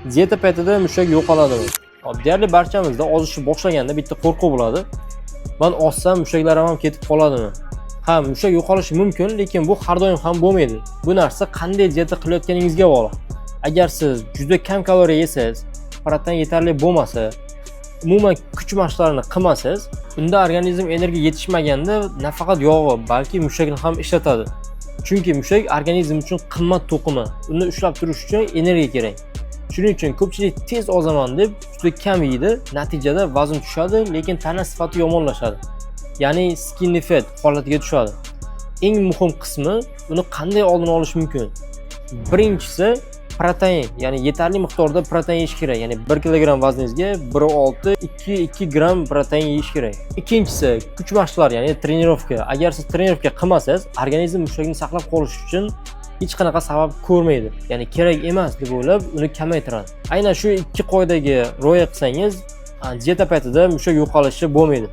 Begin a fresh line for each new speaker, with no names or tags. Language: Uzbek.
Dieta paytida mushak yo'qoladimi? Hop, deyarli barchamizda ozishni boshlaganda bitta qo'rquv bo'ladi. Man ozsam, mushaklarim ham ketib qoladimi? Ha, mushak yo'qolishi mumkin, lekin bu har doim ham bo'lmaydi. Bu narsa qanday dieta qilayotganingizga bog'liq. Agar siz juda kam kaloriya yesangiz, protein yetarli bo'lmasa, umuman kuch mashqlarini qilmasangiz, unda organizm energiya yetishmaganda nafaqat yog'i, balki mushakni ham ishlatadi. Chunki mushak organizm uchun qimmat to'qima. Uni ushlab turish uchun energiya kerak. Shuning uchun ko'pchilik tez ozaman deb juda kam yeydi, natijada vazn tushadi, lekin tana sifati yomonlashadi. Ya'ni skinny fat holatiga tushadi. Eng muhim qismi, uni qanday oldini olish mumkin? Birinchisi protein, ya'ni yetarli miqdorda protein yeyish kerak. Ya'ni 1 kilogramm vazningizga 1.6 2 2 gramm protein yeyish kerak. Ikkinchisi kuch mashqlari, ya'ni тренировка. Agar siz тренировка qilmasangiz, organizm mushakni saqlab qolish uchun hech qanaqa sabab ko'rmaydi. Ya'ni kerak emas deb o'ylab, uni kamaytiradi. Aynan shu ikki qoidaga rioya qilsangiz, dieta paytida mushak yo'qolishi bo'lmaydi.